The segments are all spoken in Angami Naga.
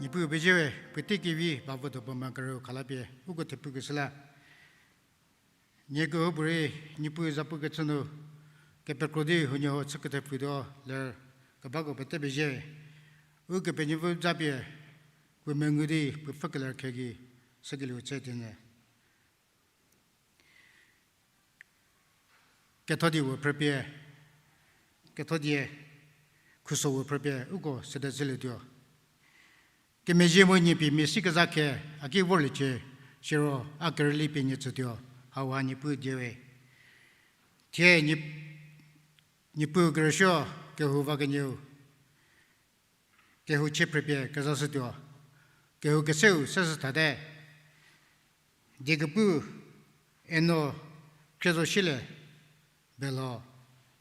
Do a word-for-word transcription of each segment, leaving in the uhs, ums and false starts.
Niepuu pezie we, puotei kevi ba vo do puo ma kerüu khalapie uko thepukeshü la. Nieko bu rei Niepuu zapu kechü nu kepekro di huoniehuo chü kethepfutuo ler kebako pete pezie. Ukepenuopfü za pie puo mengu di puo pfhükeler khe gei sükelieu chü tuonyü. Kethodie phrüpie, kethodie khuso phrüpie uko sede chülietuo. Kemezhie mu nie pie mia sikezha khe a ki vorliecie, siro a kerüli pie nie tsütuo, hauha Niepuu die we. Thie nie, Niepuu kerüsuo kehou va kenieu, kehou chie phrüpie kezashütuo, kehou keseu seshü thate. Diekepu Eno Khriezoshielie Belho,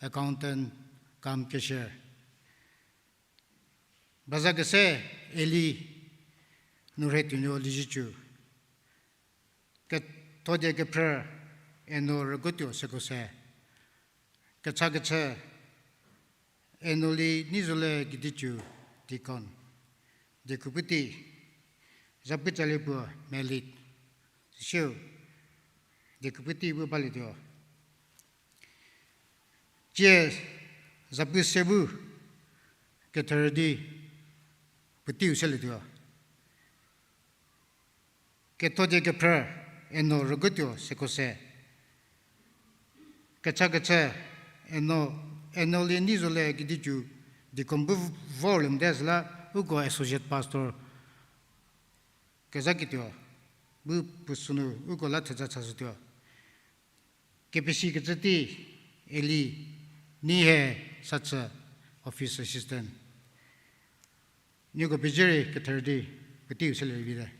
accountant cum cashier. Bazakese Eli Nurhietuonuo Liezietsu. Kethodie kephrü Eno Rüguotuo Sekose. Kechakechü Enoli Neizole Kedietsu, deacon. Diekepu tei, zapu tsalie puo Melit, süsieu, diekepu tei bu balietuo. Tsie zapu se bu ketherü di puoteiu selietuo. Kethodie kephrü Eno Rüguotuo Sekose. Kechakechü Eno, Enoli Neizole Kedietsu, deacon bu vorlie mote süla uko associate pastor kezhaketuo bu puo sünu uko la theza chashütuo. Kepesikecü tei Eli, Neihesachü, office assistant. Nieko pezie rei ketherü di puoteiu selie vite.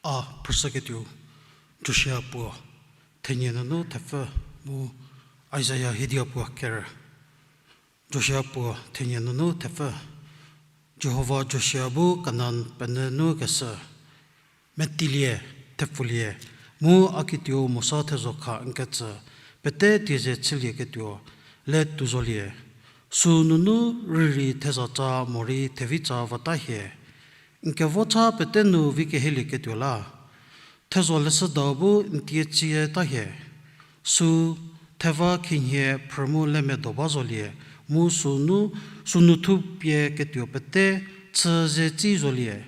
A phrüshüketuo Joshua puo thenie nunu thepfü mu Isaiah hiedia puo kerü. Joshua puo thenie nunu thepfü. Jihova Joshua bu Kanan penyü nu keshü, metilie, thepfulie, mu a kituo Mosa thezho kha n ketsü pete tieze chülieketuo le tuo zolie. Sü nunu rürei thezatsa morei thevitsa vata hie, n kevocha pete nu vi kehielieketuo la. Thezho leshüdau bu n tie cie ta hie. Sü theva khinhie phrü mu le medo ba zolie, mu sünu, sünu thupie ketuo pete chü ze tsi zolie.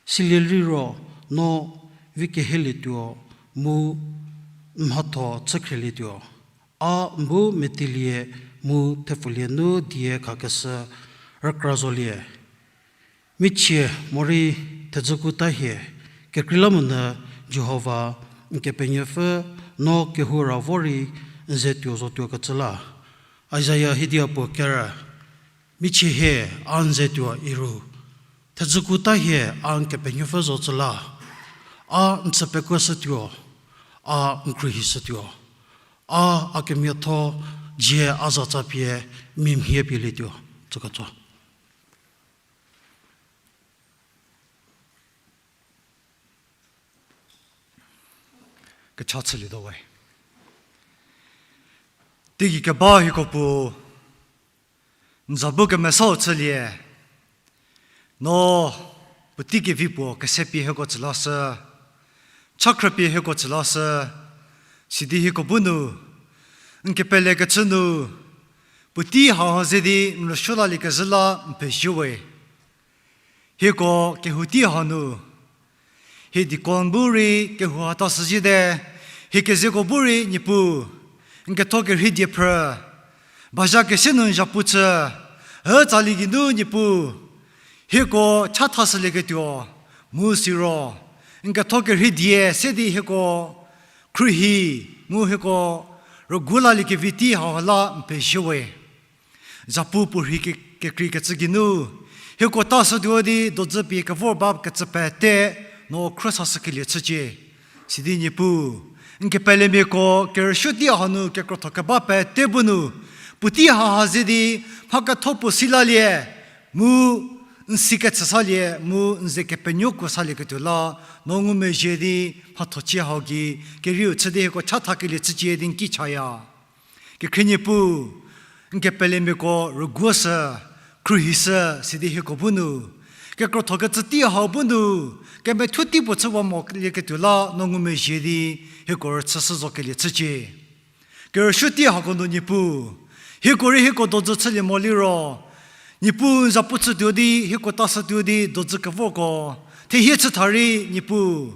Silie liro no vi kehielietuo mu n mhatho chükhrelietuo. A n bu metilie mu thepfulie nu die khakeshü rükra zolie. Michie morei thedzüku ta hie, kekreilamonyü Jihova n Kepenuopfü no kehou ra vo rei n ze tuo zotuo kecü la. Isaiah hiedia puo kerü, michie hie a n ze tuo iru, thedzüku ta hie a n Kepenuopfü zocü la, a n chü pekuoshütuo, a n khruohishütuo, a a kemiatho dzie a zatsa pie mia mhie pielietuo, tsüketso. Kecha chülietuo we. Teigei keba hieko puo, n za bu kemesau chülie. No puotei kevi puo kesepie hieko tsü lashü, chakhrüpie hieko tsü lashü, sidi hieko bu nu n kepele kechü nu puotei hau ze di n rüsuo lalie kezhü la n pezie we. Hieko kehou tei hanu, hie deacon bu rei kehou hata shüzhie te, hie kezeko bu rei Niepuu, n ketho kerhei die phrü, bazha kese nu n zhapu chü, hütsali geinu Niepuu, hieko chatha shülieketuo, mu siro, n ketho kerhei die se di hieko khruohi, mu hieko rügu laliekevi tei hau la n pezie we. Zapu puorhi ke-, kekreikecü geinu, hieko ta shütuo di dodzü pie kevor ba kecü pete, no khro sashükelie chücie. Sidi Niepuu, n kepelemiako kerüsuo tei hanu kekrotho keba pete bu nu, puotei haha ze di, mha ketho puo si lalie, mu N si kechü salie mu n ze kepenuokuo salieketuo la, no ngumezhie di mhathochie hau gei, kerieu chü di hieko chathakelie chücie di n ki chaya. Kekhrie Niepuu, n kepelemiako rüguoshü, khruohishü, sidi hieko bu nu, kekrotho kecü tei hau bu nu, kemethuo tei puo chüwa molieketuo la no ngumezhie di, hieko rüchüshü zokelie chücie. Kerüsuo tei hako nu Niepuu, hieko rei hieko dojü chülie mo liro, Niepuu n zapu chütuo di, hieko tashütuo di dojü kevorko, thehie chü tha rei Niepuu,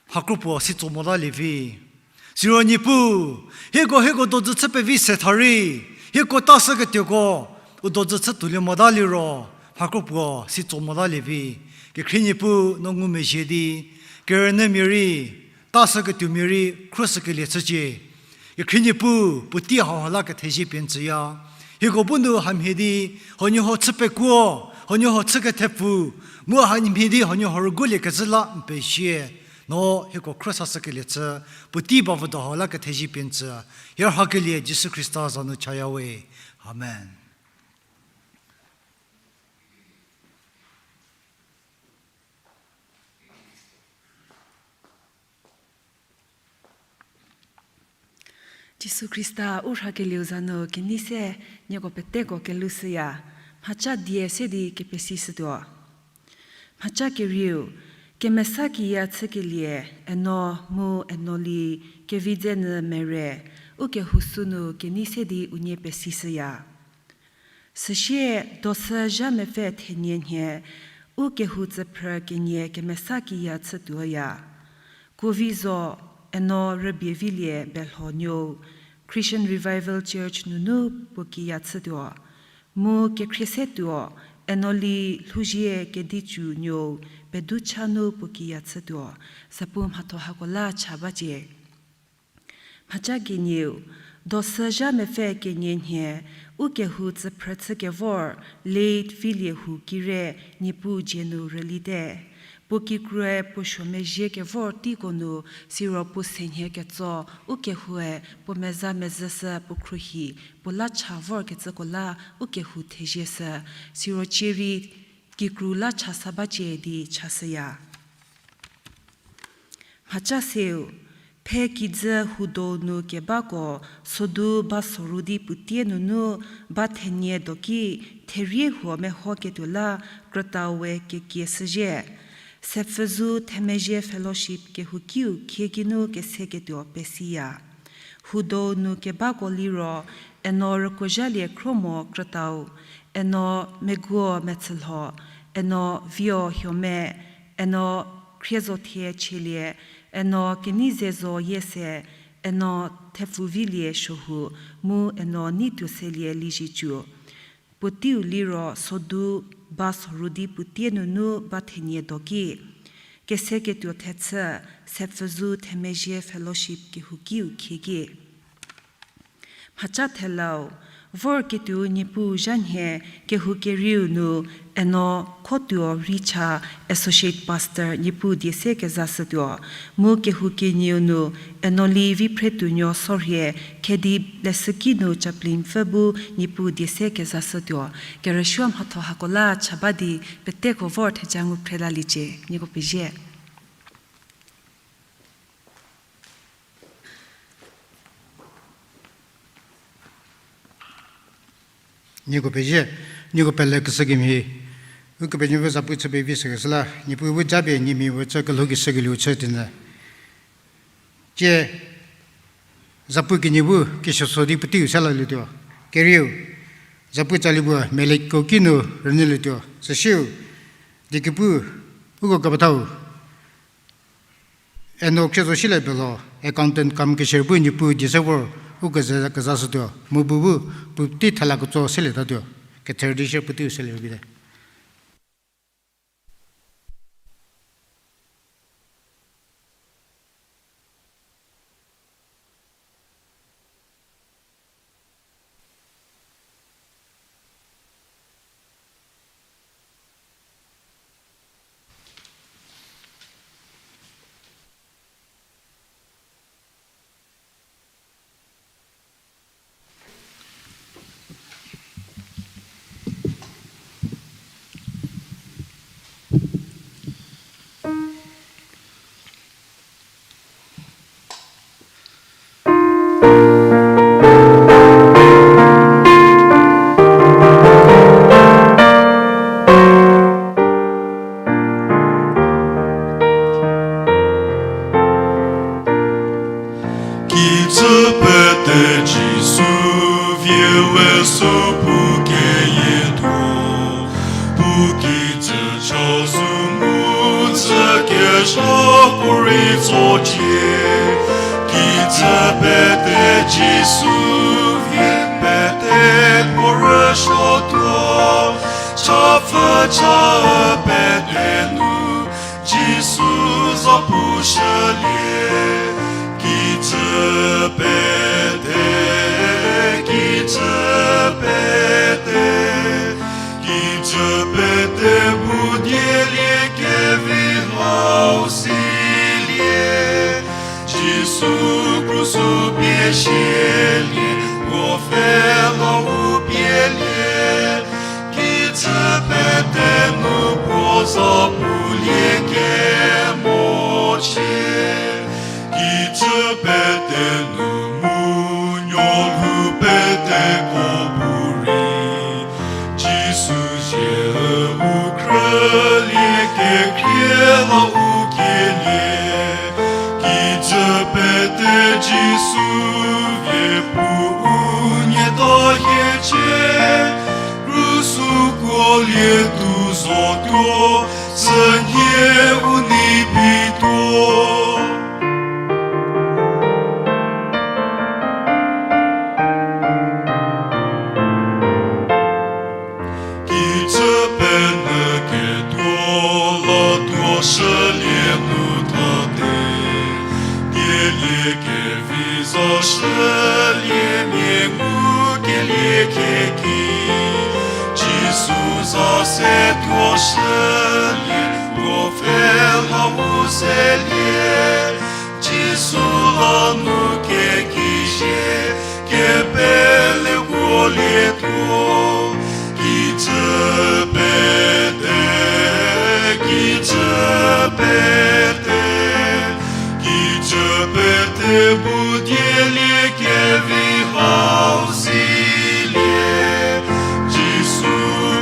mhakro puo si tso motalie vi. Siro Niepuu, hieko hieko dojü chü pevi se tha rei, hieko tashüketuoko, u dojü chü tuolie mota liro, mhakro puo si tso motalie vi. Kekhrie Niepuu no ngumezhie di, kerünyümia rei, tashüketuomia rei khruoshükelie chücie. Kekhrie Niepuu, puotei hau hau la kethezie pie n tsüya. Hieko bu nu hamhie di, huoniehuo chü pekuo, huoniehuo chü kethepfu, mu hamhie di huoniehuo rüguolie kezhü la n pezie. No hieko khruoshashükelie chü, puotei bavüdo hau la kethezie pie n tsü. Hie rhakelie Jisu Khrista za nu chaya we. Amen. Jisu Khrista u rhakelieu za nu kenei se nieko peteko kelushüya, mhaca die se di kepesishütuo. Mhaca kerieu, kemesa kiya chükelie, Eno mu Enoli Kevidzenyü Mere, u kehou sünu kenei se di unie pesishüya. Süsie dosü zha mepfü thenie nhie, u kehou tsüphrü kenie kemesa kiya chütuoya. Kuovi zo, Eno Rübievilie Belho Nuou, Christian Revival Church nunu puo kiya chütuo. Mu kekhrie se tuo, Enoli Lhouzie Kedicu Nuou, Peducha nu puo kiya chütuo. Zapu mhatho hako la cha bacie. Mhaca kenieu, dosü zha mepfü kenie nhie, u kehou tsüphrü chükevor, late Vilie Hou Kire, Niepuu dzie nu rülite. Puo kikrue puo suo mezhie kevor teiko nu, siro puo senhie ketso, u kehoue puo meza mezhüshü puo khruohi, puo la cha vorkecüko la u kehou thezieshü, siro cie rei kikru la cha sa bacie di chashüya. Mhaca seu, phe kijü Hudou nu kebako sodu ba soru di puotie nunu ba thenie doki therie huo mehoketuo la krütau we kekie shüzhie. Sepfüzu Themezhie Fellowship kehoukiu khie kinu keseketuo pesiya. Hudou nu kebako liro, Eno Rükuozhalie Khruomo krütau, Eno Meguo Metsülho, Eno Vio Hiome, Eno Khriezothie Chielie, Eno Keneizezo Yiese, Eno Thepfuvilie Suohu, mu Eno Neituoselie Liezietsu. Puoteiu liro sodu ba soru di puotie nunu ba thenie doki. Keseketuo thechü, Sepfüzu Themezhie Fellowship kehoukiu khie ki. Mhaca thelau, vorketuo Niepuu zha nhie kehou kerieu nu Eno Khotuo Richa Associate Pastor Niepuu die se kezashütuo, mu kehou kenieu nu Enoli Viphretuonuo Sorhie Khedi Leshüki nu chaplain pfü bu Niepuu die se kezashütuo. Kerüsuo mhatho hako la cha ba di peteko vor theja ngu phre laliecie, nieko pezie. Nieko pezie, nieko pele keshü kemhie, Ukepenuopfü zapu chü pevi shükeshü la, Niepuu bu japie nie mia puo chü kelhou keshü kelieu chü tuonyü. Tie, zapu kenie bu kesuo so di puoteiu se lalietuo. Kerieu, zapu tsali puo Melekiko ki nu rünyülietuo. Süsieu, diekepu, uko kepethau Eno Khriezo Silie Belho, accountant cum cashier bu Niepuu die se vor, u keze kezashütuo, mu bu bu, puotei thela ketso selietatuo, kether di shie puoteiu selie vite. Kijü pete Jisu vie we sü pu keyie tuo, pu kijü cha sü mu tsü kezha puorei tsocie. Kijü pete Jisu vie pete puo rüsuotuo, chapfü cha pete nu Jisu za pushülie. Kijü pete, kijü pete, kijü pete bu dielie kevi hau silie. Jisu krusu pie shielie, puo pfhe la u pielie. Kijü pete nu puo za pulie kemochie. Kijü pete nu mu nuo lhou peteko bu rei, Jisu zie u khrülie kekhrie la u kielie. Kijü pete Jisu vie pu u nie ta hiecie, krusu kuolie tuo zotuo, sünhie u nei pituo. Kijü penyü ketuo la tuo shülie nu thate, dielie kevi za shülie mia ngukelie keki. Jisu za se tuo shülie, puo pfhe la u selie. Jisu la nu keki sie, kepele kuolietuo. Kijü pete, kijü pete, kijü pete bu dielie kevi hau silie. Jisu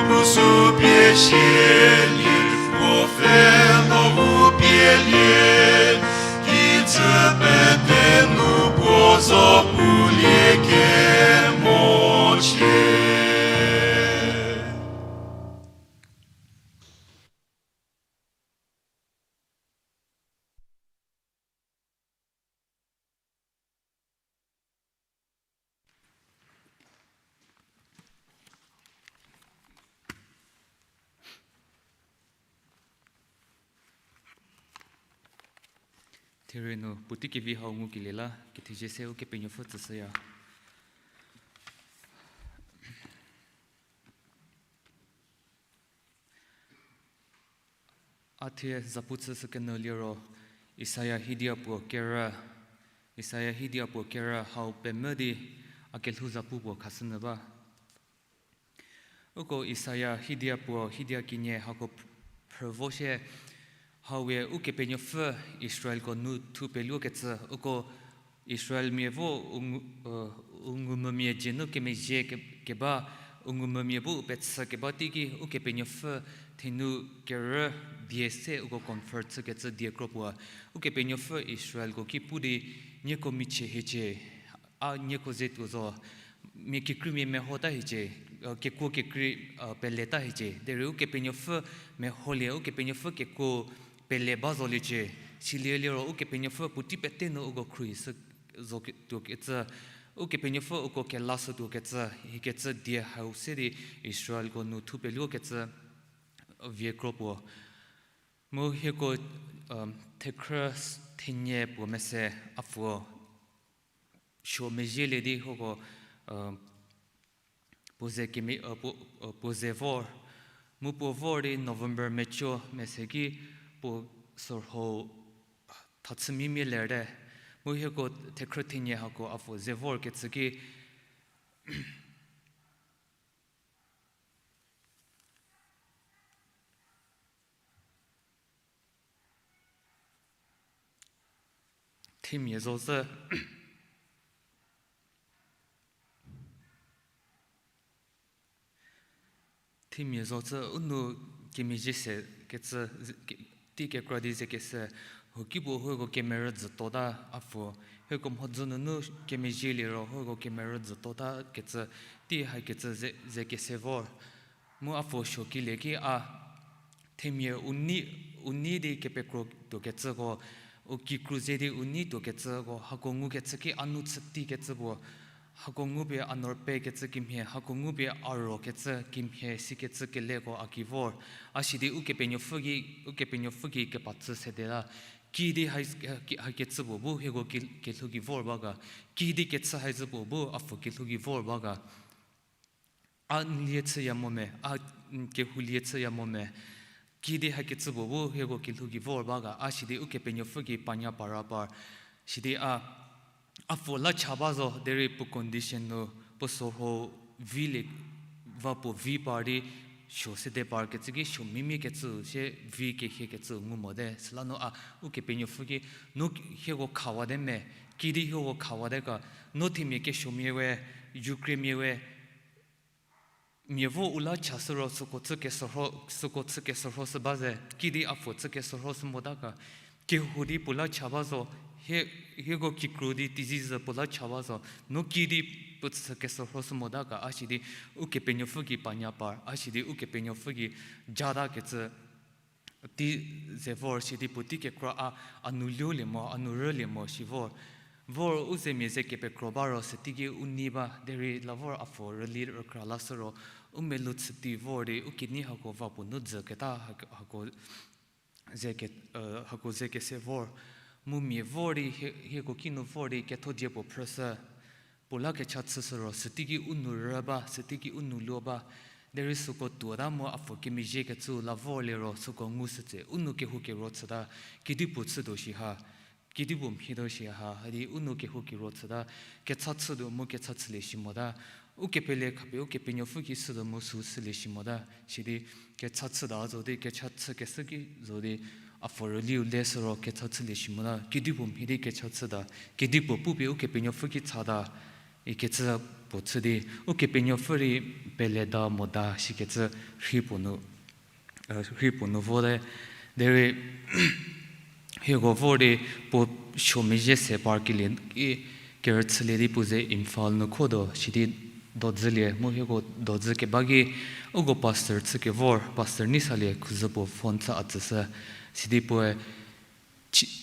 krusu pie shielie, puo pfhe la u pielie. Kijü pete nu puo za pulie kemochie. Therie nu puotei kevi hau ngukelie la kethezie se Ukepenuopfü tsüshüya. A thie zapu chüshü kenyü liro, Isaia hidia puo kerü, Isaia hidia puo kerü hau pemvü di a kelhou zapu puo khashünyü ba. Uko Isaia hidia puo hidia kenie hako phrü vo shie, hau we Ukepenuopfü Israelko nu thu peluokecü, uko Israelmia vo u ngumvümia dzie nu kemezhie keba, u ngumvümia bu u pechü keba teiki Ukepenuopfü thenou kerü die se uko comfort chükecü die kro puo. Ukepenuopfü Israelko ki pu di, nieko michie hiecie, a nieko ze tuo zo, mia kekreimia mehota hiecie, kekuo kekrei peleta hiecie. Derei Ukepenuopfü meholie, Ukepenuopfü kekuo pele ba zoliecie. Silie liro Ukepenuopfü puotei pete nu uko khruohishü zo tuokecü, Ukepenuopfü uko kelashü tuokecü, ikecü die hau se di Israelko nu thu peluokecü vie kro puo. Mu hieko thekhrü thenie puo mese a pfuo suo mezhielie di hoko puo ze kemi, puo, puo ze vor. Mu puo vor di November meco mese ki puo sorho thachü mimie lerte. Mu hieko thekhrü thenie hako a pfuo ze vorkecü ki themia zo zhü. Themia zo cü u nou kemezhie se kecü, ze-, ke-, tei kekra di ze kese, huokipuo hieko kemerü dzütota a pfuo, hieko mhodzü nunu kemezhie liro hieko kemerü dzütota kecü, tei hakecü ze, ze kese vor. Mu a pfuo suokilie ki a, themia u nei, u nei di kepekro tuokecüko, u kikru ze di u nei tuokecüko, hako ngukecü ki a nu chütikecü puo, hako ngupie a nor pekecü kimhie, hako ngupie a rokecü kimhie sikecü keleko a ki vor. A sidi Ukepenuopfü ki, Ukepenuopfü ki kepacü sede la. Kiüdi hai, ki, hakecü puo bu hieko ki, kelhou ki vor ba ga. Kiüdi kechü haizü puo bu a pfuo kelhou ki vor ba ga. A n lie chüya mo me, a n kehou lie chüya mo me. Kiüdi hakecü puo bu hieko kelhou ki vor ba ga, a sidi Ukepenuopfü ki panya para par. Sidi a, a pfuo la cha ba zo, derei puo condition nu, puo sorho vilie, va puo vi par di, suo sede par kecü ki suo mimie kecü, sie vi kehie kecü ngu mote. Süla nu a, Ukepenuopfü ki, nu hieko khawate me, kiüdi hieko khawate ga, nu themia kesuomia we, Ukrainemia we, mia vo u la cha shü ro süko chü kesürho, süko chü kesürho shü ba ze, kiüdi a pfuo chü kesürho shü mota ga, kehou di puo la cha ba zo, hie, hieko kikru di teizie zü puo la cha ba zo, nu kiüdi puo chü kesürho shü mota ga, a sidi Ukepenuopfü ki panya par, a sidi Ukepenuopfü ki jata kecü tei ze vor sidi puotei kekra a, a nu lulie mo, a nu rülie mo si vor. Vor u ze mia ze kepekro ba ro süteiki u nei ba, derei la vor a pfuo rüli rükra la shü ro, u melou chüti vor di, u kidney hako va puo nu dzüketa hako, hako ze ke, hako ze kese vor. Mu mia vor di hie, hieko kinu vor di ketho die puo phrüshü. Puo la kecha chüshü ro, süteiki u nu rü ba, süteiki u nu luo ba. Derei süko tuota mu a pfuo kemezhie kecü la vorlie ro, süko ngushütse, u nou kehou kero chüta, kedipuo chütuo shi ha, kedipuo mhietuo shi ha, hadi u nou kehou kero chüta, kecha chütuo mu kecha chülie shi mota, u kepele khapie Ukepenuopfü ki shütuo mu sü shülie shi mota, sidi kecha chüta zo di, kecha chü keshü ki zo di, a pfuo rüliu le shü ro kecha chülie shi mota, kedipuo mhie di kecha chüta, kedipuo pupie Ukepenuopfü ki chata, ikecü puo chü di, Ukepenuopfü rei peleta mota shikecü rhi puo nu, rhi puo nu vote, derei hieko vor di puo suo mezhie se par kelie, i kerüchülie di puo ze Imphal nu khotuo, sidi dodzülie, mu hieko dodzü keba ki, uko pastor chü kevor, pastor nei salie khuzü puo phone chü a tsüshü, sidi puoe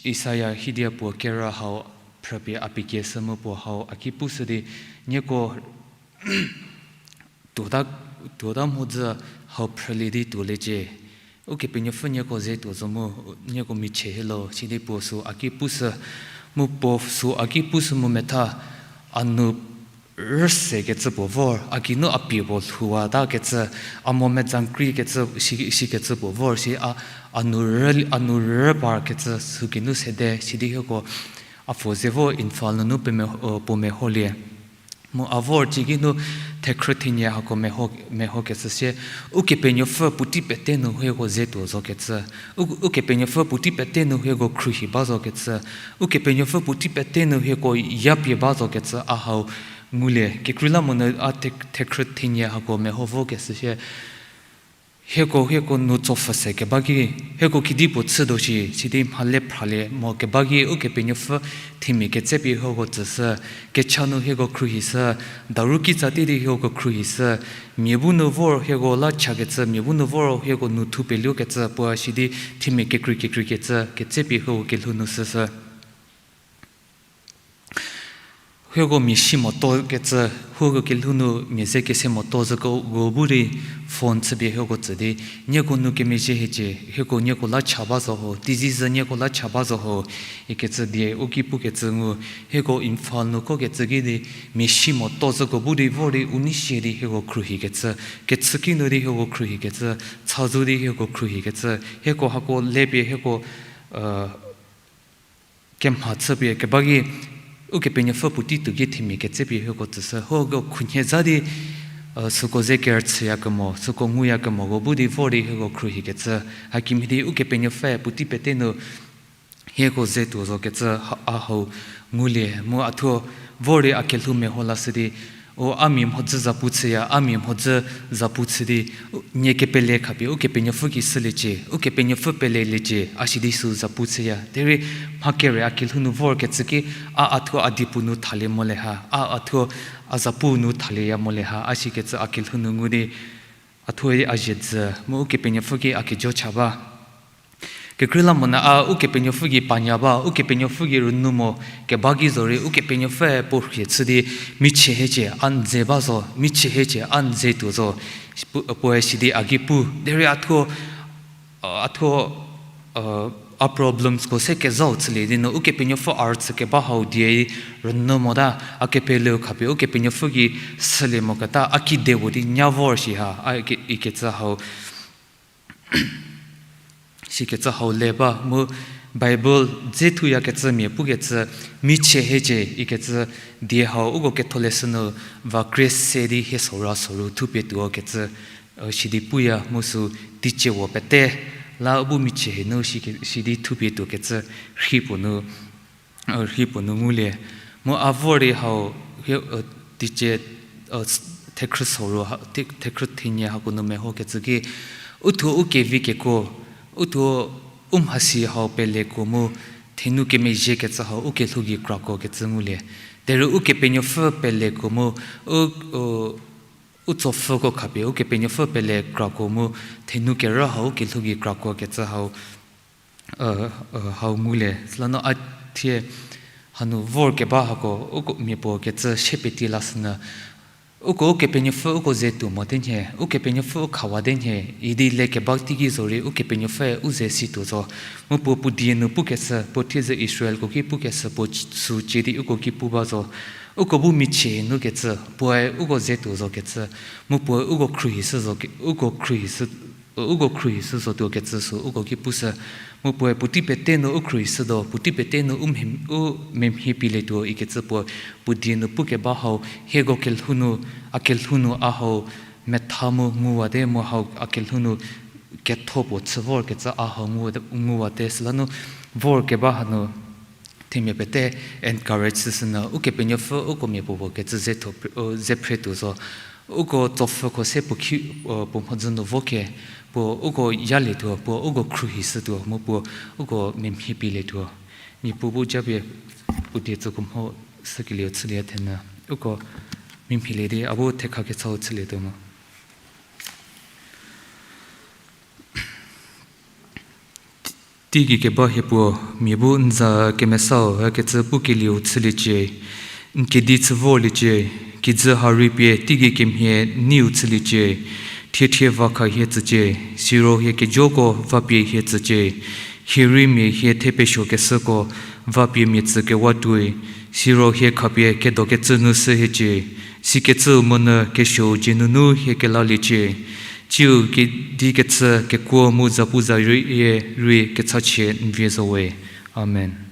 Isaiah hidia puo kera hau phrüpie a pie kieshü mu puo hau a ki pushü di, nieko tuota, tuota mhodzü hau phrülie di tuoliecie. Ukepenuopfü nieko ze tuo zo mu, nieko michie hielo, sidi puo sü a ki pushü, mu puo sü a ki pushü mu metha, a nu rüsekecü puo vor, a geinu a pie puo lhouwatakecü, a mo mezangkreikecü, si, sikecü puo vor, si a, a nu rü, a nu rü parkecü sü geinu sede, sidi hieko a pfuo ze vo Imphal nunu puo meholie. Mu a vor cigei nu thekhrü thenie hako meho, mehokecü sie, Ukepenuopfü puotei pete nu hieko ze tuo zokecü, u, Ukepenuopfü puotei pete nu hieko khruohi ba zokecü, Ukepenuopfü puotei pete nu hieko yapie ba zokecü a hau ngulie. Kekreilamonyü a the, thekhrü thenie hako meho vokeshü sie, hieko, hieko nu tsopfhü se keba ki, hieko kedipuo chütuo shi, sidi mhale phralie mo keba ki, Ukepenuopfü themia ketsepie hieko tsüshü, kecha nu hieko khruohishü, daru kitsa tei di hieko khruohishü, mia bu nu vor hieko la chakecü, mia bu nu vor hieko nu thu peluokecü puo sidi themia kekrei kekreikecü ketsepie hieko kelhou nu shüshü. Hieko mia si motuokecü, hieko kelhou nu mia ze kese motuo züko bu rei phone chüpie hieko tsü di, nieko nu kemezhie hiecie, hieko nieko la cha ba zo ho, teizie zü nieko la cha ba zo ho, ikecü die u ki pukecü ngu, hieko Imphal nu khokecü ki di, mia si motuo züko bu di vor di u nei sie di hieko khruohikecü, kechüki nu di hieko khruohikecü, chazou di hieko khruohikecü, hieko hako lepie hieko kemha chüpie keba ki, Ukepenuopfü puotei tuo ki themia ketsepie hieko tsüshü, hieko khunhie za di, süko ze kerüchüyakemo, süko nguyakemoko bu di vor di hieko khruohikecü, hakemhie di Ukepenuopfü puotei pete nu hieko ze tuo zokecü a hau ngulie mu a thuo vor di a kelhou meho lashü di, O, a mia mhodzü zapu chüya, a mia mhodzü zapu chü di, u-, nie kepele khapie Ukepenuopfü ki shüliecie, Ukepenuopfü peleliecie, a sidi sü zapu chüya. Derei mha kere a kelhou nu vorkecü ki, a, a thuo a dipu nu thalie mo le ha, a, a thuo a zapu nu thalieya mo le ha, a sikecü a kelhou nu ngu di, a thuo a zhie dzü, mu Ukepenuopfü ki a kejo cha ba. Kekreilamonyü a Ukepenuopfü gei panya ba, Ukepenuopfü gei rünyü mo keba gei zorei Ukepenuopfüe puo rhie chü di, michie hiecie a n dze ba zo, michie hiecie a n dze tuo zo, pu-, puoe sidi a gei pu, derei a thuo, a thuo, a problemsko se kezhau chülie di nu, Ukepenuopfü a rüchü keba hau die rünyü mota, a kepeleu khapie Ukepenuopfü gei shülie moketa, a kidepuo di nya vor shi ha, a ike-, ikecü hau, sikecü hau le ba, mu Bible dze thuyakecü mia pukecü, michie hiecie ikecü die hau uko ketholeshü nu va krie se di hie sorou sorou thupie tuo kecü, sidi puya mu sü teicie wo pete, la u bu michie hie nu sike-, sidi thupie tuo kecü, rhi puo nu, rhi puo nu ngulie. Mu a vor di hau, teicie, thekhrü sorou ha, the-, thekhrü thenie hako nu mehokecü ki, u thuo u kevi kekuo, u thuo u mhasi hau pelekuo mu, thenu kemezhiekecü hau u kelhou gei krakuo kecü ngulie. Derei Ukepenuopfü pelekuo mu, u, u, u tsopfhüko khapie Ukepenuopfü pele krakuo mu, thenu kerü hau u kelhou gei krakuo kecü hau, hau ngulie. Süla nu a thie hanu vor keba hako uko mia puo kecü shie peti lashünyü, uko Ukepenuopfü uko ze tuo mote nhie, Ukepenuopfü u khawate nhie, idi lekeba teiki zorei Ukepenuopfüe u ze si tuo zo. Mu puo puo die nu pukeshü, puo thiedzü Israelko ki pukeshü, puo sü cie di uko ki pu ba zo. Uko bu michie nu kecü, puoe uko ze tuo zo kecü, mu puoe uko khruohishü zo ke-, uko khruohishü, uko khruohishü zotuo kecü sü uko ki pushü. Mu puoe puotei pete nu u khruohishütuo, puotei pete nu u mhie-, u memhie pielietuo ikecü puo, puo die nu pukeba hau, hieko kelhou nu, a kelhou nu a hau metha mu nguwate mu hau a kelhou nu ketho puo chü vorkecü a hau nguwate, nguwate süla nu vorkeba hanu themia pete encourage süsünyü Ukepenuopfü uko mia puo puo kecü ze tho, ze phre tuo zo. Uko tsopfhüko se puo khi, puo mhodzü nu vo ke, puo uko yalietuo, puo uko khruohishütuo, mu puo uko memhie pielietuo. Niepuu bu japie u die tsüko mho sükelieu chülie thenyü. Uko memhielie di a bu thekha kechau chülietuo mo. Teigei keba hie puo, mia bu n za kemesau ükecü pukelieu chüliecie, n kedi chü vorliecie, kijü ha rei pie teigei kemhie n neiu chüliecie, thiethie va kha hie tsücie, siro hie kejoko va pie hie tsücie, hie rei mia hie thepesuokeshüko va pie mia tsükewa tuoi, siro hie khapie kedokecü nu shü hiecie, sikecüu monyü kesuou dzie nunu hie kelaliecie, tsiu kedi kechü kekuo mu zapu zarie rei kechachie n vie zo we. Amen.